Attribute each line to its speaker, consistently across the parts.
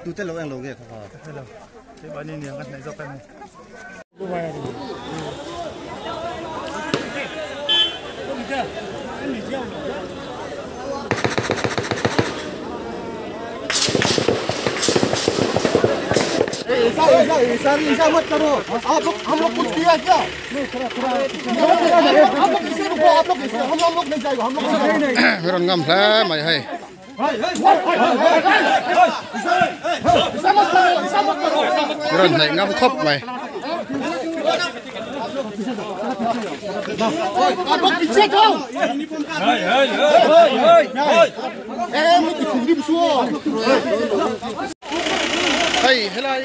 Speaker 1: Tute lo eng lo nge kha kha.
Speaker 2: Hello. Te bani ni ang kan zawk ani.
Speaker 1: ऐसा ऐसा ऐसा ऐसा मत करो आप लोग हम लोग कुछ किया क्या आप लोग इसे रुको आप लोग इसे हम लोग नहीं जाएगा हम लोग नहीं
Speaker 3: ron ngam hle mai hei
Speaker 1: ऐसा मत करो ऐसा मत करो
Speaker 3: ron nei ngam khop mai
Speaker 1: आप लोग पीछे जाओ ए मैं किसी भी suo
Speaker 3: hei helai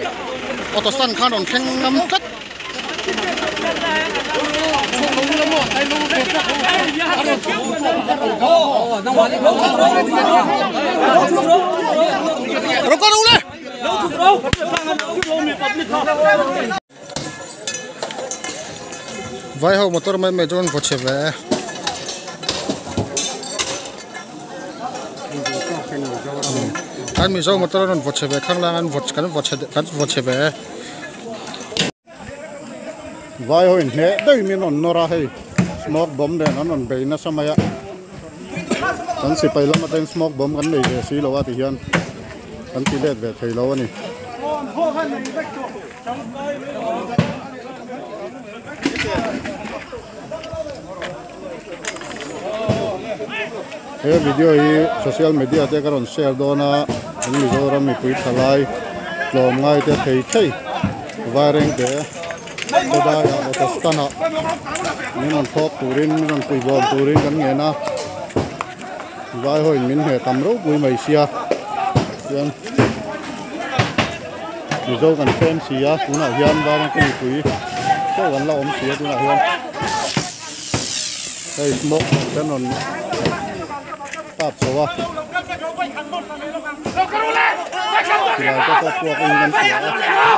Speaker 3: auto stand khan ron thleng ngam tlat Roko ro le vai ho motor mai mai chuan vaw chhe ve an mizo motor an rawn vaw chhe ve khang lang an vaw kan vaw chhe kan vaw chhe ve vai ho in hle dei min rawn nawr a hei smoke bomb nen an rawn bei nasa mai a kan sipai lam atangin smoke bomb kan nei ve si lo a ti hian kan ti let ve thei lo a ni. He video hi social media te ka rawn share dawn a an Mizoram mipui thalai tlawm ngai te thei thei vaireng te khawdai ah auto stand ah min rawn thawk turin min rawn pui bawm turin kan ngen a vai ho in min hne tam ropui mai sia chuan Mizo kan tlem si a tunah hian vaireng te mipui chaw an la awm si a tunah hian hei smoke bomb te an rawn tap chho a silai te pawh puak in kan hria a.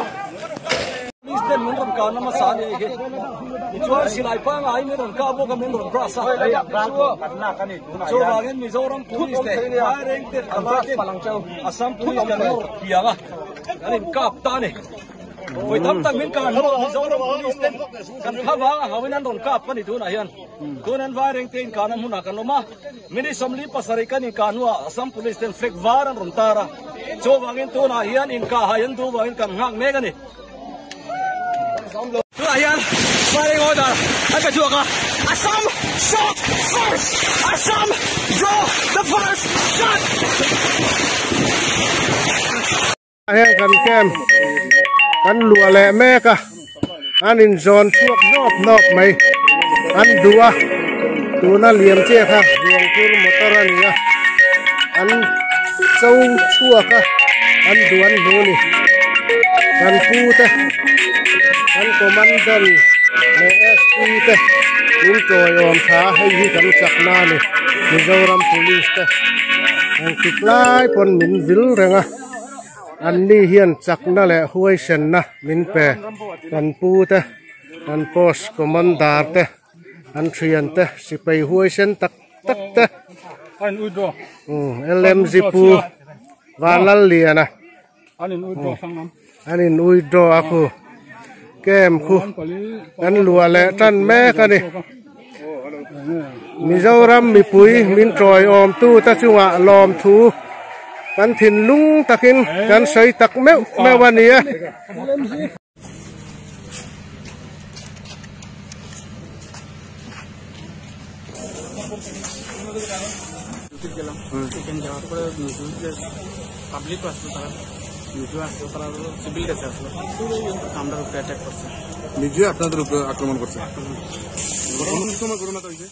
Speaker 4: Misten min rawn kah nasa a ni hei hi tichuan silai pangai min rawn kah bawk a min rawn brush a chuvangin Mizoram police te Vairengte thalai ten Assam police kan nawr thiang a kan in kap ta a ni vawi tam tak min kah hnuah Mizoram police ten kan thlavang a hauin an rawn kap a ni tunah hian tun an Vairengte inkahna hmunah kan awm a minute 47 kan inkah hnuah Assam police ten flag var an rawn tar a chuvangin tunah hian inkah hai an duh vangin kan nghak mek a ni. Tunah hian firing order an pe chhuak a, Assam shot first! Assam draw the first shot!
Speaker 3: Heng kan camp kan luah leh mek a, an inzawn chhuak nawp nawp mai an duh a, tuna liam chiah kha ruangkur motor a ni a, an cho chhuak a an duh an hmu a ni. Kan pu te kan commandant leh SP te in tawiawm tha hei hi kan chakna a ni Mizoram police te engtik lai pawn min vil reng a an ni hian chakna leh huaisenna min pe kan pu te kan post commander te an thian te sipai huaisen tak tak te LMG pu Vanlalliana. An in withdraw a khu camp khu kan luah leh tan mek a ni Mizoram mipui min tawi awm tu te chungah lawm thu kan thinlung takin kan sawi tak meuh meuh a ni e.
Speaker 2: সেখানে যাওয়ার পরে পাবলিকও আসলো, তারা নিজেও আসলো, তারা সিভিল ড্রেসে আসলো, আমরা উপরে অ্যাটাক করছে।
Speaker 5: নিজে আপনাদের উপরে আক্রমণ করছে। কোন সময় ঘটনাটা হয়েছে?